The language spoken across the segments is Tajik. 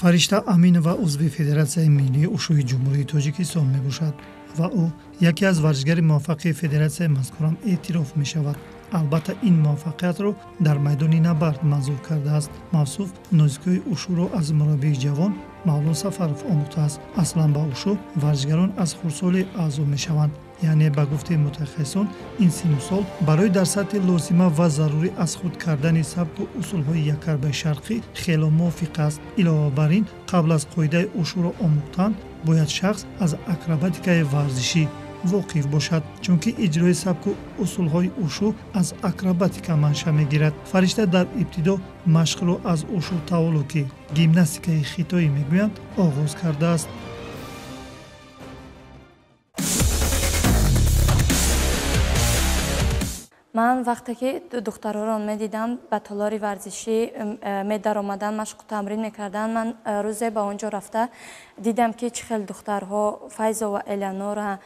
Фаришта Аминова узви Федератсияи миллии ушӯи Ҷумҳурии Тоҷикистон мебошад ва ӯ яке аз варзишгари муваффақи федератсияи мазкурам эътироф мешавад. Албатта, ин муваффақиятро дар майдони набард манзур кардааст. Мавсуф нозикиҳои ушӯро аз мураббии ҷавон Мавлон Сафаров омӯхтааст. Аслан ба ушу варзишгарон аз хурдсолӣ аъзо мешаванд. Яъне, ба гуфтаи мутахассисон, ин синну сол барои дар сатҳи лозима ва зарурӣ аз худ кардани сабку усулҳои яккарбаи шарқӣ хело мувофиқ аст. Илова бар ин, қабл аз қоидаи ушӯро омӯхтан бояд шахс аз акробатикаи варзишӣ воқиф бошад, чунки иҷрои сабку усулҳои ушу аз акробатика маншаъ мегирад. Фаришта дар ибтидо машқро аз ушу таолу, ки гимнастикаи хитоӣ мегӯянд, оғоз кардааст. Ман вақте ки духтарҳоро медидам, ба толори варзишӣ медаромаданд, машқу тамрин мекарданд, ман рӯзе ба он ҷо рафта дидам, ки чӣ хел духтарҳо Файзова Элеонора,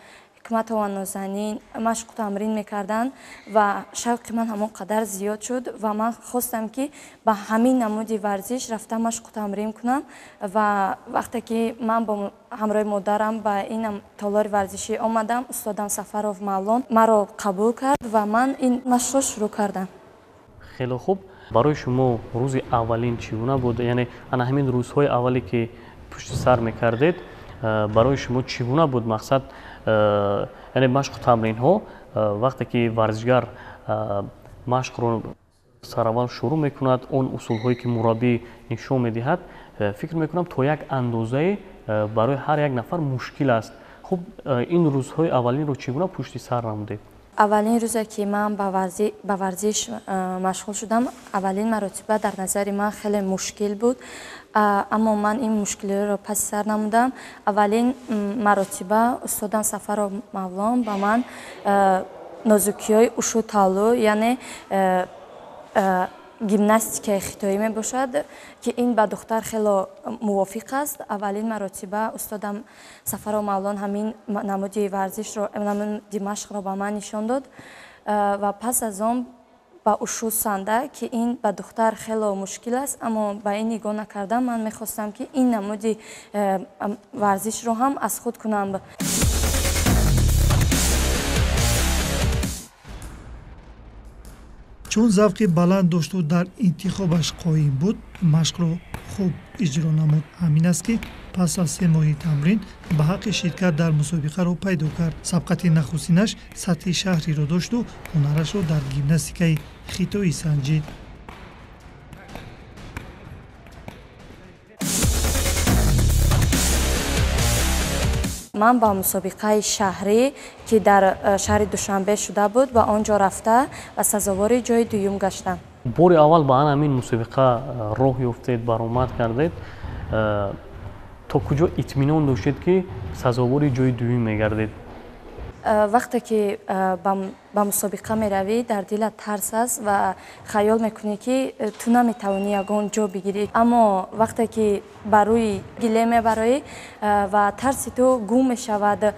Ҳикматова Нозанин машқу тамрин мекарданд ва шавқи ман ҳамон қадар зиёд шуд ва ман хостам, ки ба ҳамин намуди варзиш рафта машқу тамрин кунам. Ва вақте ки ман бо ҳамроҳи модарам ба ин толори варзишӣ омадам, устодам Сафаров Мавлон маро қабул кард ва ман ин машқро шурӯъ кардам. Хеле хуб. Барои шумо рӯзи аввалин чӣ гуна буд? Яъне ана ҳамин рӯзҳои аввале, ки пушти сар мекардед, барои шумо чӣ гуна буд? Мақсад, яъне машқу тамринҳо, вақте ки варзишгар машқро сараввал шурӯъ мекунад, он усулҳое, ки мураббӣ нишон медиҳад, фикр мекунам, то як андозае барои ҳар як нафар мушкил аст. Хуб, ин рӯзҳои аввалинро чӣ гуна пушти сар намудед? Аввалин рӯзе, ки ман ба варзиш машғул шудам, аввалин маротиба дар назари ман хеле мушкил буд, аммо ман ин мушкилиро паси сар намудам. Аввалин маротиба устодам Сафаров Мавлон ба ман нозукиҳои ушу таолу, яъне гимнастикаи хитоӣ мебошад, ки ин ба духтар хело мувофиқ аст. Аввалин маротиба устодам Сафаров Мавлон ҳамин намуди варзишро, намуди машқро ба ман нишон дод ва пас аз он ба ушу санда, ки ин ба духтар хело мушкил аст, аммо ба ин нигоҳ накардам, ман мехостам, ки ин намуди варзишро ҳам аз худ кунам. Чун завқи баланд дошту дар интихобаш қоим буд, машқро хуб иҷро намуд. Ҳамин аст, ки пас аз 3 моҳи тамрин ба ҳаққи ширкат дар мусобиқаро пайдо кард. Сабқати нахустинаш сатҳи шаҳриро дошту ҳунарашро дар гимнастикаи хитоӣ санҷид. Ман ба мусобиқаи шаҳрӣ, ки дар шаҳри Душанбе шуда буд, ба он ҷо рафта ва сазовори ҷои дуюм гаштам. Бори аввал ба ан ҳамин мусобиқа роҳ ёфтед, баромад кардед, то куҷо итминон доштед, ки сазовори ҷои дуюм мегардед? Вақте ки ба мусобиқа меравӣ, дар дилат тарс аст ва хаёл мекунӣ, ки ту наметавонӣ ягон ҷо бигирӣ, аммо вақте ки ба рӯи гиле мебароӣ ва тарси ту гум мешавад.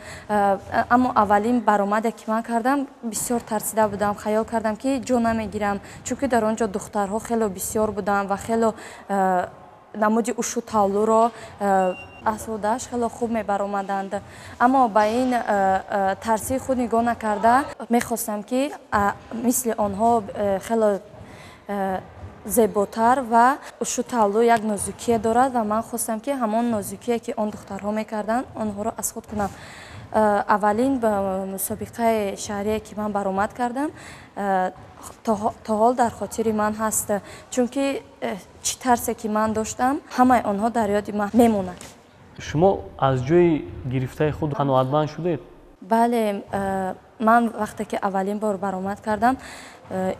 Аммо аввалин баромаде, ки ман кардам, бисёр тарсида будам, хаёл кардам, ки ҷо намегирам, чунки дар он ҷо духтарҳо хело бисёр буданд ва хело намуди ушу таолуро аз хело хуб мебаромаданд. Аммо ба ин тарсии худ нигоҳ накарда, мехостам, ки мисли онҳо хело зеботар, ва ушу таолу як нозукие дорад ва ман хостам, ки ҳамон нозукие, ки он духтарҳо мекарданд, онҳоро аз худ кунам. Аввалин мусобиқаи шаҳрие, ки ман баромад кардам, то ҳол дар хотири ман ҳаст, чунки чӣ тарсе, ки ман доштам, ҳамаи онҳо дар ёди ман мемонад. Шумо аз ҷои гирифтаи худ қаноатманд шудед? Бале, ман вақте ки аввалин бор баромад кардам,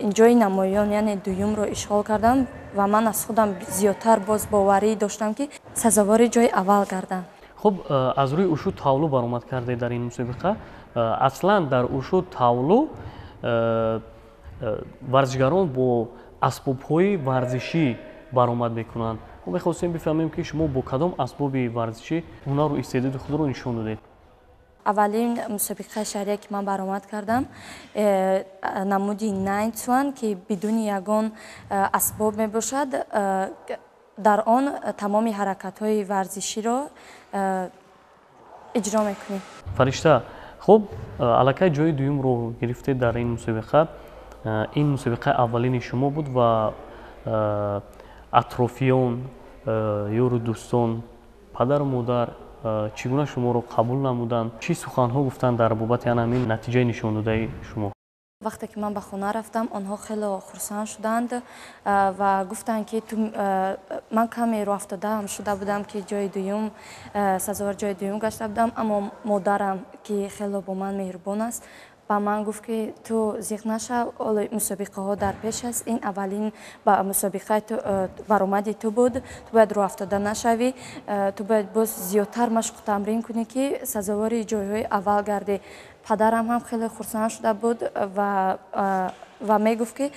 ин ҷои намоён, яъне дуюмро ишғол кардам ва ман аз худам зиёдтар боз боварӣ доштам, ки сазовори ҷои аввал гардам. Хуб, аз рӯи ушу таолу баромад кардед дар ин мусобиқа. Аслан дар ушу таолу варзишгарон бо асбобҳои варзишӣ баромад мекунанд. Мо мехостем бифаҳмем, ки шумо бо кадом асбоби варзишӣ ҳунару истеъдоди худро нишон додед? Аввалин мусобиқаи шаҳрие, ки ман баромад кардам, намуди найнцуан, ки бидуни ягон асбоб мебошад. Дар он тамоми ҳаракатҳои варзиширо иҷро мекунем. Фаришта, хуб, аллакай ҷои дуюмро гирифтед дар ин мусобиқа. Ин мусобиқаи аввалини шумо буд ва атрофиён, ёру дӯстон, падару модар чӣ гуна шуморо қабул намуданд? Чӣ суханҳо гуфтанд дар бобати ана ҳамин натиҷаи нишондодаи шумо? Вақте ки ман ба хона рафтам, онҳо хеле хурсанд шуданд ва гуфтанд, ки ман каме рӯафтодаам шуда будам, ки ҷои дуюм, сазовор ҷои дуюм гашта будам, аммо модарам, ки хеле бо ман меҳрубон аст, ба ман гуфт, ки ту зиқ нашав, ҳоло мусобиқаҳо дар пеш аст, ин аввалин мусобиқаи баромади ту буд, ту бояд рӯафтода нашавӣ, ту бояд боз зиёдтар машқу тамрин кунӣ, ки сазовори ҷойҳои аввал гардӣ. Падарам ҳам хеле хурсанд шуда буд ва мегуфт, ки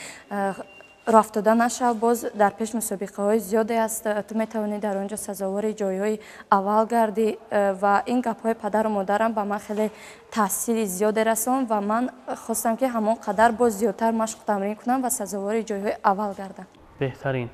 рӯафтода нашав, боз дар пеш мусобиқаҳои зиёде аст, ту метавонӣ дар он ҷо сазовори ҷойҳои аввал гардӣ. Ва ин гапҳои падару модарам ба ман хеле таъсири зиёде расонд ва ман хостам, ки ҳамон қадар боз зиёдтар машқу тамрин кунам ва сазовори ҷойҳои аввал гардам. Беҳтарин.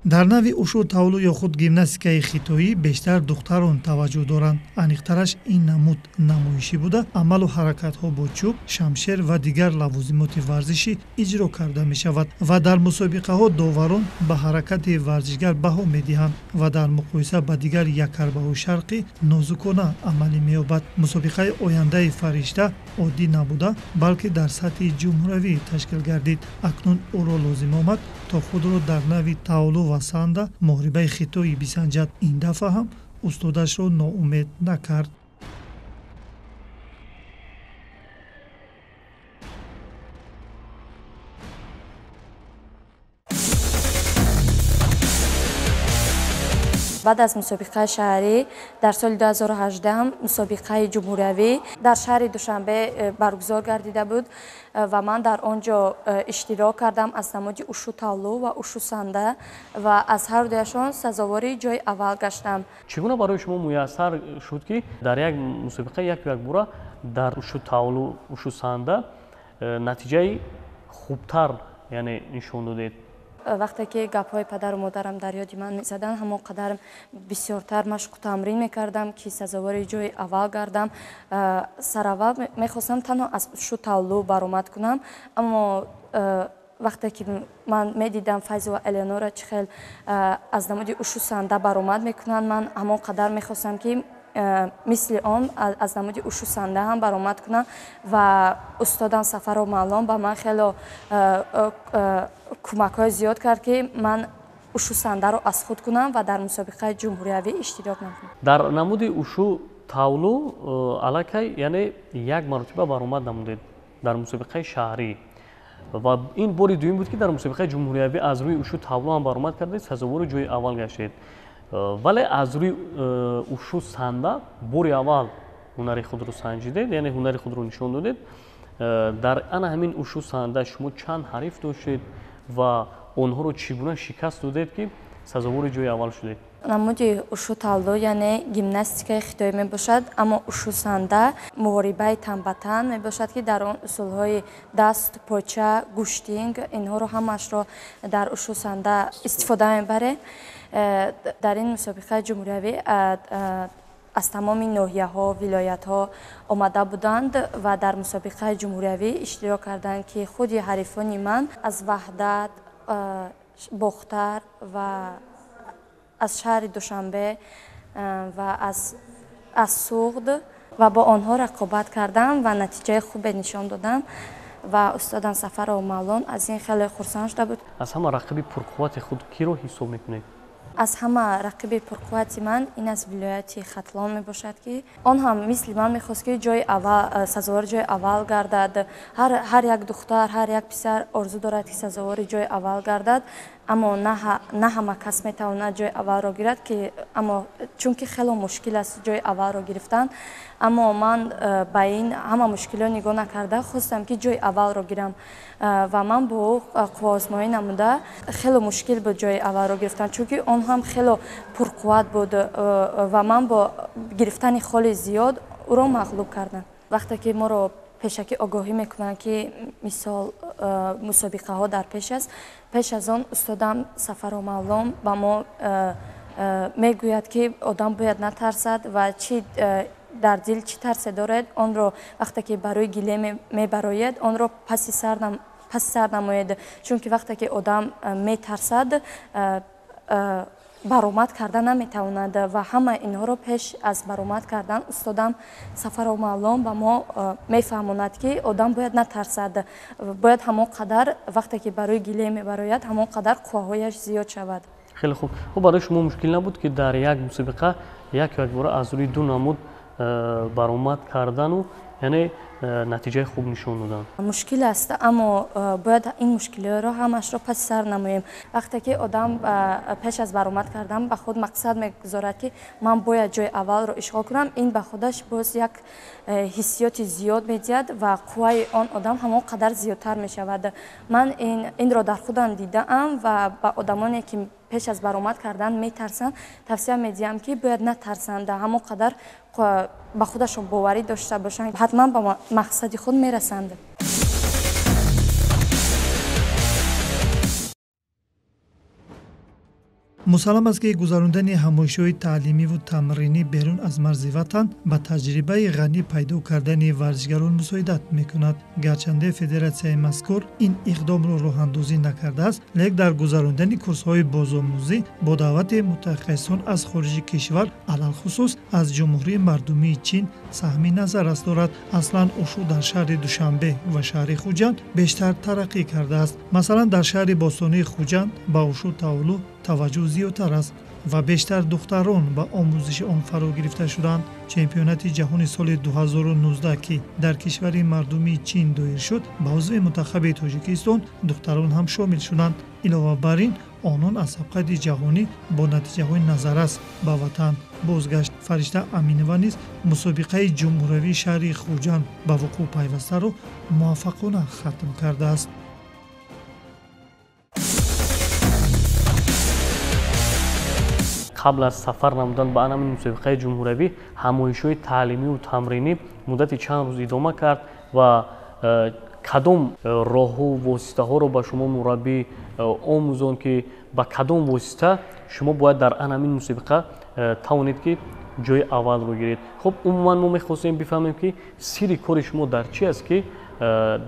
Дар нави ушу тавлу ё худ гимнастикаи хитоӣ бештар духтарон таваҷҷӯҳ доранд. Аниқтараш, ин намуд намоишӣ буда, амалу ҳаракатҳо бо чӯб, шамшер ва дигар лавозимоти варзишӣ иҷро карда мешавад ва дар мусобиқаҳо доварон ба ҳаракати варзишгар баҳо медиҳанд ва дар муқоиса ба дигар яккарбаҳои шарқӣ нозукона амалӣ меёбад. Мусобиқаи ояндаи Фаришта оддӣ набуда, балки дар сатҳи ҷумҳуравӣ ташкил гардид. Акнун ӯро лозим омад, то худро дар нави таолу ва санда, муҳорибаи хитоӣ бисанҷад. Ин дафъа ҳам устодашро ноумед накард. Баъд аз мусобиқаи шаҳрӣ дар соли 2018 мусобиқаи ҷумҳуриявӣ дар шаҳри Душанбе баргузор гардида буд ва ман дар он ҷо иштирок кардам аз намуди ушу тавлу ва ушу санда ва аз ҳар дуяшон сазовори ҷои аввал гаштам. Чӣ гуна барои шумо муяссар шуд, ки дар як мусобиқа яку якбора дар ушу тавлу, ушу санда натиҷаи хубтар, яъне, нишон додед? Вақте ки гапҳои падару модарам дар ёди ман мезаданд, ҳамон қадар бисёртар машқу тамрин мекардам, ки сазовори ҷои аввал гардам. Сараввал мехостам танҳо аз ушу тавлу баромад кунам, аммо вақте ки ман медидам Файзова Элеонора чӣ хел аз намуди ушу санда баромад мекунанд, ман ҳамон қадар мехостам, ки мисли он аз намуди ушу санда ҳам баромад кунам. Ва устодам Сафаров Мавлон ба ман хело кӯмакҳои зиёд кард, ки ман ушу сандаро аз худ кунам ва дар мусобиқаи ҷумҳуриявӣ иштирок намоям. Дар намуди ушу тавлу аллакай, яъне, як маротиба баромад намудед дар мусобиқаи шаҳрӣ ва ин бори дуюм буд, ки дар мусобиқаи ҷумҳуриявӣ аз рӯи ушу тавлу ҳам баромад кардед, сазовори ҷои аввал гаштед. Вале аз рӯи ушу санда бори аввал ҳунари худро санҷидед, яъне ҳунари худро нишон додед. Дар ана ҳамин ушу санда шумо чанд ҳариф доштед ва онҳоро чӣ гуна шикаст додед, ки сазовори ҷои аввал шудед? Намуди ушу тавлу, яъне, гимнастикаи хитоӣ мебошад, аммо ушу санда муҳорибаи тан ба тан мебошад, ки дар он усулҳои даст, поча, гӯштинг, инҳоро ҳамаашро дар ушу санда истифода мебарем. Дар ин мусобиқаи ҷумҳуриявӣ аз тамоми ноҳияҳо, вилоятҳо омада буданд ва дар мусобиқаи ҷумҳуриявӣ иштирок карданд, ки худи ҳарифони ман аз Ваҳдат, Бохтар ва аз шаҳри Душанбе ва аз Суғд, ва бо онҳо рақобат кардам ва натиҷаи хубе нишон додам ва устодам Сафаров Мавлон аз ин хеле хурсанд шуда буд. Аз ҳама рақиби пурқуввати худ киро ҳисоб мекунед? Аз ҳама рақиби пурқуввати ман ин аз вилояти Хатлон мебошад, ки он ҳам мисли ман мехост, ки ҷои аввал, сазовори ҷои аввал гардад. Ҳар як духтар, ҳар як писар орзу дорад, ки сазовори ҷои аввал гардад, аммо на ҳама кас метавонад ҷои аввалро гирад, ки аммо чунки хело мушкил аст ҷои аввалро гирифтан. Аммо ман ба ин ҳама мушкилиҳо нигоҳ накарда хостам, ки ҷои аввалро гирам ва ман бо ӯ қувваозмоӣ намуда. Хело мушкил буд ҷои аввалро гирифтан, чунки он ҳам хело пурқувват буд ва ман бо гирифтани холи зиёд ӯро мағлуб кардам. Вақте ки моро Пешакӣ огоҳӣ мекунанд, ки мисол мусобиқаҳо дар пеш аст. Пеш аз он устодам Сафаров Мавлон ба мо мегӯяд, ки одам бояд натарсад ва чӣ дар дил чӣ тарсе доред, онро вақте ки барои гиле мебароед, онро паси сар намоед, чунки вақте ки одам метарсад, баромад карда наметавонад. Ва ҳама инҳоро пеш аз баромад кардан устодам Сафаров Мавлон ба мо мефаҳмонад, ки одам бояд натарсад, бояд ҳамон қадар вақте ки барои гиле мебарояд, ҳамон қадар қувваҳояш зиёд шавад. Хеле хуб. Хуб, барои шумо мушкил набуд, ки дар як мусобиқа як якбора аз рӯи ду намуд баромад кардану, яъне натиҷаи хуб нишон додан? Мушкил аст, аммо бояд ин мушкилиҳоро ҳамашро паси сар намоем. Вақте ки одам пеш аз баромад кардан ба худ мақсад мегузорад, ки ман бояд ҷои аввалро ишғол кунам, ин ба худаш боз як ҳиссиёти зиёд медиҳад ва қувваи он одам ҳамон қадар зиёдтар мешавад. Ман инро дар худам дидаам ва ба одамоне, ки пеш аз баромад кардан метарсанд, тавсия медиҳам, ки бояд натарсанд, ҳамон қадар ба худашон боварӣ дошта бошанд, ҳатман ба мақсади худ мерасанд. Мусаллам аст, ки гузарондани ҳамоишҳои таълимиву тамринӣ берун аз марзи ватан ба таҷрибаи ғанӣ пайдо кардани варзишгарон мусоидат мекунад. Гарчанде федератсияи мазкур ин иқдомро роҳандозӣ накардааст, лек дар гузарондани курсҳои бозомӯзӣ бо даъвати мутахассисон аз хориҷи кишвар, алалхусус аз Ҷумҳурии Мардумии Чин, саҳми назаррас дорад. Аслан ушу дар шаҳри Душанбе ва шаҳри Хуҷанд бештар тараққӣ кардааст. Масалан, дар шаҳри бостонии Хуҷанд ба ушу таолу таваҷҷӯҳ зиёдтар аст ва бештар духтарон ба омӯзиши он фаро гирифта шуданд. Чемпионати ҷаҳони соли 2019, ки дар кишвари мардумии Чин доир шуд, ба узви мунтахаби Тоҷикистон духтарон ҳам шомил шуданд. Илова бар ин, онон аз сабқати ҷаҳонӣ бо натиҷаҳои назаррас ба ватан бозгашт. Фаришта Аминова низ мусобиқаи ҷумҳуравии шаҳри Хуҷанд ба вуқӯъ пайвастаро муваффақона хатм кардааст. Қабл аз сафар намудан ба ҳамин мусобиқаи ҷумҳуравӣ ҳамоишҳои таълимиву тамринӣ муддати чанд рӯз идома кард ва кадом роҳу воситаҳоро ба шумо мураббӣ омӯзонд, ки ба кадом восита шумо бояд дар ҳамин мусобиқа тавонед, ки ҷои аввалро гиред? Хуб, умуман мо мехостем бифаҳмем, ки сирри кори шумо дар чи аст, ки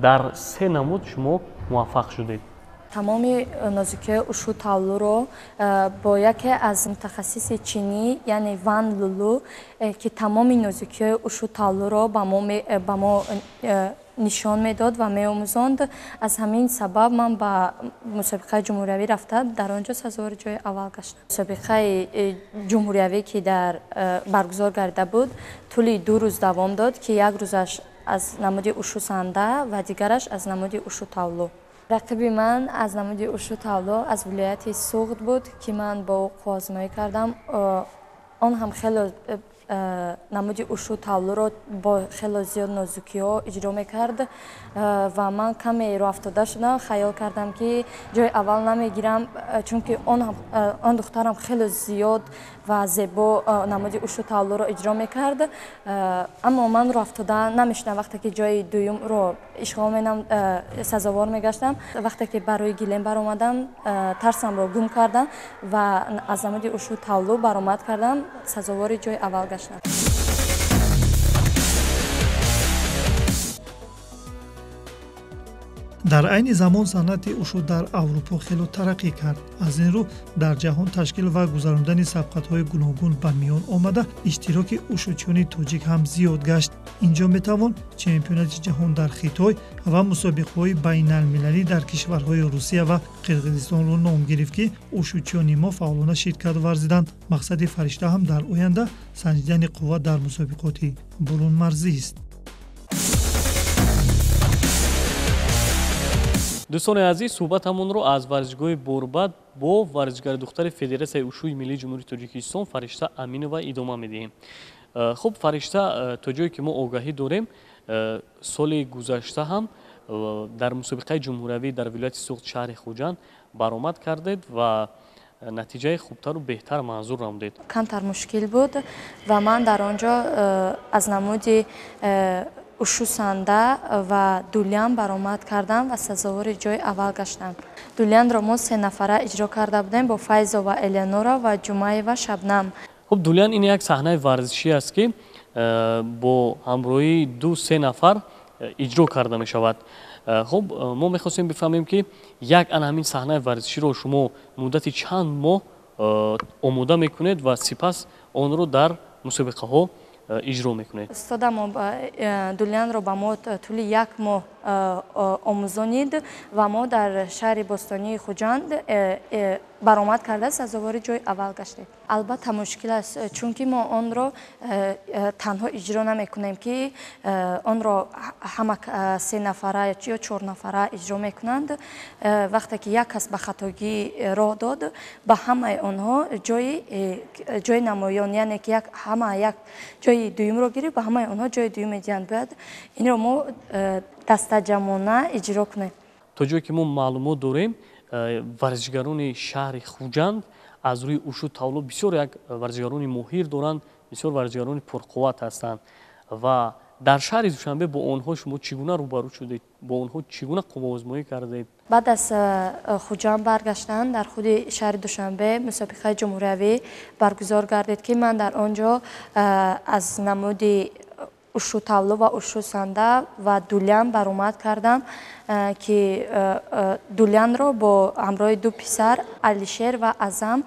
дар се намуд шумо муваффақ шудед? Тамоми нозукиҳои ушу тавлуро бо яке аз мутахассиси чинӣ, яъне Ван Лулу, ки тамоми нозукиҳои ушу тавлуро ба мо нишон медод ва меомӯзонд. Аз ҳамин сабаб ман ба мусобиқаи ҷумҳуриявӣ рафта, дар он ҷо сазовори ҷои аввал гаштам. Мусобиқаи ҷумҳуриявӣ, ки дар баргузор гардида буд, тӯли 2 рӯз давом дод, ки як рӯзаш аз намуди ушу санда ва дигараш аз намуди ушу тавлу. Рақиби ман аз намуди ушу тавлу аз вилояти Суғд буд, ки ман бо ӯ қувваозмоӣ кардам. Он ҳам хеле намуди ушу тавлуро бо хеле зиёд нозукиҳо иҷро мекард ва ман каме роҳафтода шудам. Хаёл кардам, ки ҷои аввал намегирам, чунки он духтарам хеле зиёд ва зебо намуди ушу тавлуро иҷро мекард. Аммо ман роҳафтода намешудам. Вақте ки ҷои дуюмро ишғол менам, сазовор мегаштам. Вақте ки барои гилем баромадам, тарсамро гум кардам ва аз намуди ушу тавлу баромад кардам, сазовори ҷои аввал гаштам. Дар айни замон санъати ушу дар Аврупо хело тараққӣ кард. Аз ин рӯ дар ҷаҳон ташкил ва гузарондани сабқатҳои гуногун ба миён омада, иштироки ушучиёни тоҷик ҳам зиёд гашт. Инҷо метавон чемпионати ҷаҳон дар Хитой ва мусобиқаҳои байналмилалӣ дар кишварҳои Русия ва Қирғизистонро ном гирифт, ки ушучиёни мо фаъолона ширкат варзиданд. Мақсади Фаришта ҳам дар оянда санҷидани қувва дар мусобиқоти бурунмарзист. Дӯстони азиз, суҳбатамонро аз варзишгоҳи Борбад бо варзишгари духтари Федератсияи ушӯи миллии Ҷумҳурии Тоҷикистон Фаришта Аминова идома медиҳем. Хуб, Фаришта, то ҷое ки мо огаҳӣ дорем, соли гузашта ҳам дар мусобиқаи ҷумҳуриявӣ дар вилояти Суғд, шаҳри Хуҷанд баромад кардед ва натиҷаи хубтару беҳтар манзур намудед. Камтар мушкил буд ва ман дар он ҷо аз намуди ушу санда ва дулян баромад кардам ва сазовори ҷои аввал гаштам. Дулянро мо 3 нафара иҷро карда будем бо Файзова Элеонора ва Ҷумаева Шабнам. Хуб, дулян ин як саҳнаи варзишӣ аст, ки бо ҳамроҳии 2-3 нафар иҷро карда мешавад. Хуб, мо мехостем бифаҳмем, ки як ана ҳамин саҳнаи варзиширо шумо муддати чанд моҳ омода мекунед ва сипас онро дар мусобиқаҳо иҷро мекунед? Устодамо дулянро ба мо тӯли 1 моҳ омӯзонид ва мо дар шаҳри бостонии Хуҷанд баромад карда сазовори ҷои аввал гаштем. Албатта мушкил аст, чунки мо онро танҳо иҷро намекунем, ки онро ҳама 3 нафара ё 4 нафара иҷро мекунанд. Вақте ки як кас ба хатогӣ роҳ дод, ба ҳамаи онҳо ҷои намоён, яъне ки ҳама як ҷои дуюмро гирифт, ба ҳамаи онҳо ҷои дуюм медиҳанд. Бояд инро мо дастаҷамъона иҷро кунем. То ҷое ки мо маълумот дорем, варзишгарони шаҳри Хуҷанд аз рӯи ушу тавло бисёр як варзишгарони моҳир доранд, бисёр варзишгарони пурқувват ҳастанд ва дар шаҳри Душанбе бо онҳо шумо чӣ гуна рӯбарӯ шудед, бо онҳо чӣ гуна қувваозмоӣ кардед? Баъд аз Хуҷанд баргаштан дар худи шаҳри Душанбе мусобиқаи ҷумҳуриявӣ баргузор гардид, ки ман дар он ҷо аз намуди ушу тавло ва ушу санда ва дулян баромад кардам, ки дулянро бо ҳамроҳи 2 писар Алишер ва Азам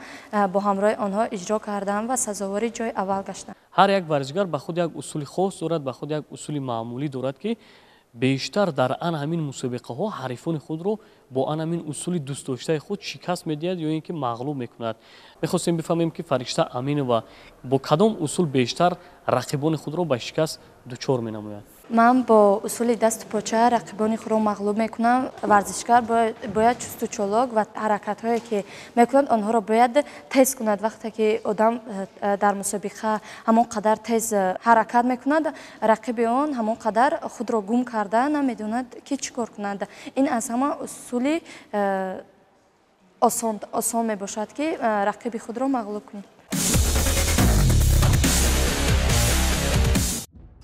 бо ҳамроҳи онҳо иҷро кардам ва сазовори ҷои аввал гаштам. Ҳар як варзишгар ба худ як усули хос дорад, ба худ як усули маъмулӣ дорад, ки бештар дар ан ҳамин мусобиқаҳо ҳарифони худро бо ан ҳамин усули дӯстдоштаи худ шикаст медиҳад ё ин ки мағлуб мекунад. Мехостем бифаҳмем, ки Фаришта Аминова бо кадом усул бештар рақибони худро ба шикаст дучор менамояд? Ман бо усули дасту поча рақибони худро мағлуб мекунам. Варзишгар бояд чусту чолок ва ҳаракатҳое ки мекунад, онҳоро бояд тез кунад. Вақте ки одам дар мусобиқа ҳамон қадар тез ҳаракат мекунад, рақиби он ҳамон қадар худро гум карда намедонад, ки чӣ кор кунад. Ин аз ҳама усули осон мебошад, ки рақиби худро мағлуб кунед.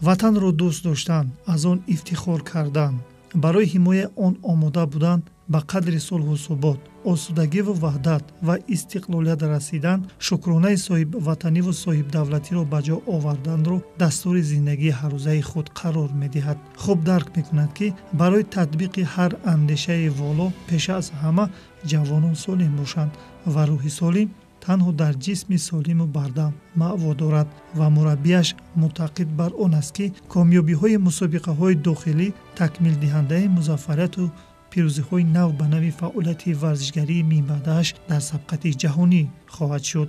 Ватанро дӯст доштан, аз он ифтихор кардан, барои ҳимояи он омода будан, ба қадри сулҳу субот, осудагиву ваҳдат ва истиқлолият расидан, шукронаи соҳибватаниву соҳибдавлатиро ба ҷо оварданро дастури зиндагии ҳаррӯзаи худ қарор медиҳад. Хуб дарк мекунад, ки барои татбиқи ҳар андешаи воло пеш аз ҳама ҷавонон солим бошанд ва рӯҳи солим танҳо дар ҷисми солиму бардам маъво дорад ва мураббияш мутақид бар он аст, ки комёбиҳои мусобиқаҳои дохилӣ такмилдиҳандаи музаффарияту пирӯзиҳои нав ба нави фаъолияти варзишгарии минбаъдааш дар сабқати ҷаҳонӣ хоҳад шуд.